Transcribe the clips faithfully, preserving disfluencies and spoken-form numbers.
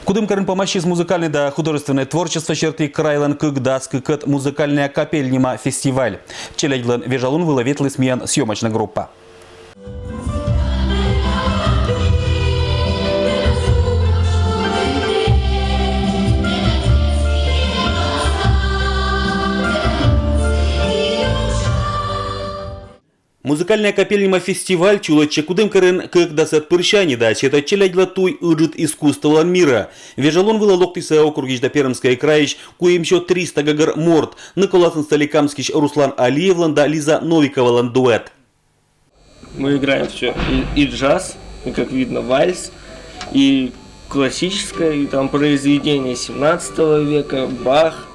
Кудымкарын помасис музыкальнӧй да художественнӧй творчество серти крайлӧн кык дас кыкӧд «Музыкальная капель» нима фестиваль. Челядьлӧн вежалун вылӧ ветліс миян съёмочнӧй группа. «Музыкальная капель» нима фестиваль чулӧдчӧ Кудымкарын кык дасӧд пырсянь да сетӧ челядьлы туй ыджыд искусстволӧн мирӧ. Вежалун вылӧ локтісӧ округысь да Пермскӧй крайысь куимсё-триста гӧгӧр морт, ны коласын Соликамскысь Руслан Алиевлӧн да Лиза Новиковалӧн дуэт. Мы играем все, и, и джаз, и, как видно, вальс, и классическое, и там произведения семнадцатого века, Бах.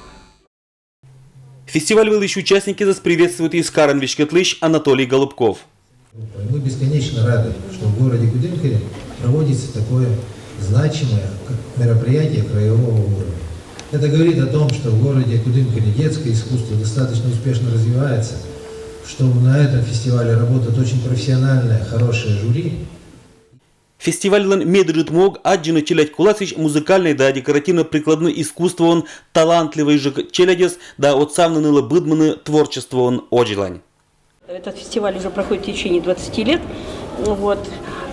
Фестиваль вылысь участникъясӧс приветствуйтіс карын веськӧдлысь Анатолий Голубков. Мы бесконечно рады, что в городе Кудымкаре проводится такое значимое мероприятие краевого уровня. Это говорит о том, что в городе Кудымкаре детское искусство достаточно успешно развивается, что на этом фестивале работает очень профессиональное, хорошее жюри. Фестивальлӧн медыджыд мог — аддзыны челядь коласысь музыкальнӧй да декоративно-прикладнӧй искусствоын талантливӧйджык челядьӧс да отсавны нылы быдмыны творчествоын озьылань. Этот фестиваль уже проходит в течение двадцати лет. Вот.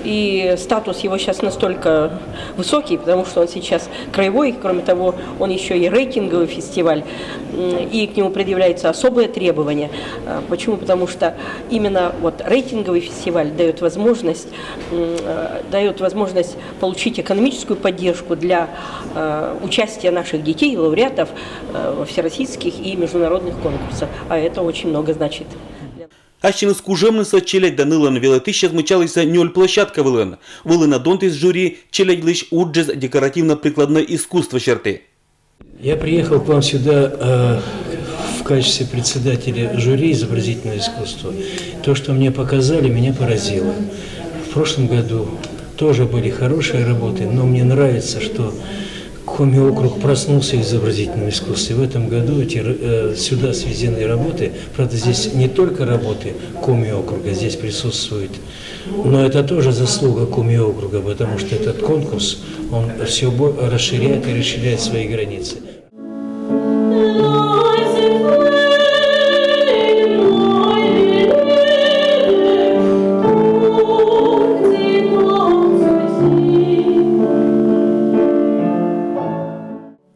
И статус его сейчас настолько высокий, потому что он сейчас краевой. Кроме того, он еще и рейтинговый фестиваль, м, и к нему предъявляются особые требования. А, почему? Потому что именно вот рейтинговый фестиваль дает возможность, м, э, дает возможность получить экономическую поддержку для, э, участия наших детей, лауреатов, э, во всероссийских и международных конкурсах. А это очень много значит. Ачыс кужӧмнысӧ челядь да нылӧн велӧдысьяс мыччалісӧ нёль площадка вылын. Вылын на донтіс жюри челядьлысь уджыс декоративно-прикладнӧй искусство серти. Я приехал к вам сюда, э, в качестве председателя жюри изобразительного искусства. То, что мне показали, меня поразило. В прошлом году тоже были хорошие работы, но мне нравится, что Коми округ проснулся в изобразительном искусстве. В этом году эти, э, сюда свезены работы. Правда, здесь не только работы Коми округа, здесь присутствует. Но это тоже заслуга Коми округа, потому что этот конкурс, он все расширяет и расширяет свои границы.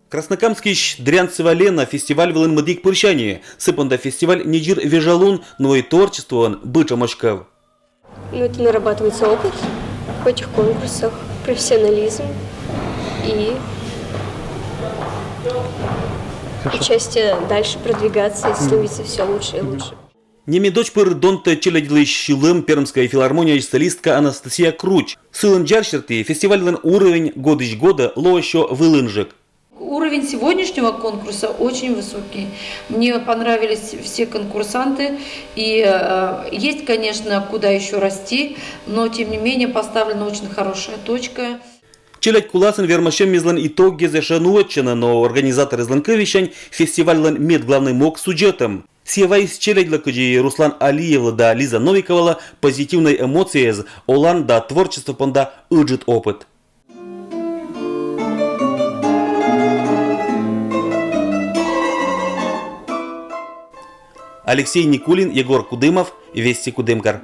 Краснокамскысь Дрянцева Лена фестиваль вылын мӧдік пырсяньӧ. Сы понда фестиваль не дзир вежалун, но и творчествоын быдтшӧмӧсь кыв. Ну, это нарабатывается опыт в этих конкурсах, профессионализм и участие дальше продвигаться и становиться все лучше и лучше. Нима додзпыр донтӧ челядьлысь сьылӧм Пермскӧй филармонияысь солистка Анастасия Круч. Сылӧн дзярсьӧрті, фестивальлӧн уровень годысь годӧ лоӧ сё вылынджык. Уровень сегодняшнего конкурса очень высокий. Мне понравились все конкурсанты. И, э, есть, конечно, куда еще расти, но, тем не менее, поставлена очень хорошая точка. Челядь коласын вермасьӧммезлӧн итогъяс ещё нуӧдчӧны, но организаторъяслӧн кывйысянь фестивальлӧн медглавнӧй мог — судзӧдтӧм. Сійӧ вайис челядьлы, кыдзи Руслан Алиевлы да Лиза Новиковалы, позитивнӧй эмоцияяс, олан да творчество понда ыджыд опыт. Алексей Никулин, Егор Кудымов, «Вести Кудымкар».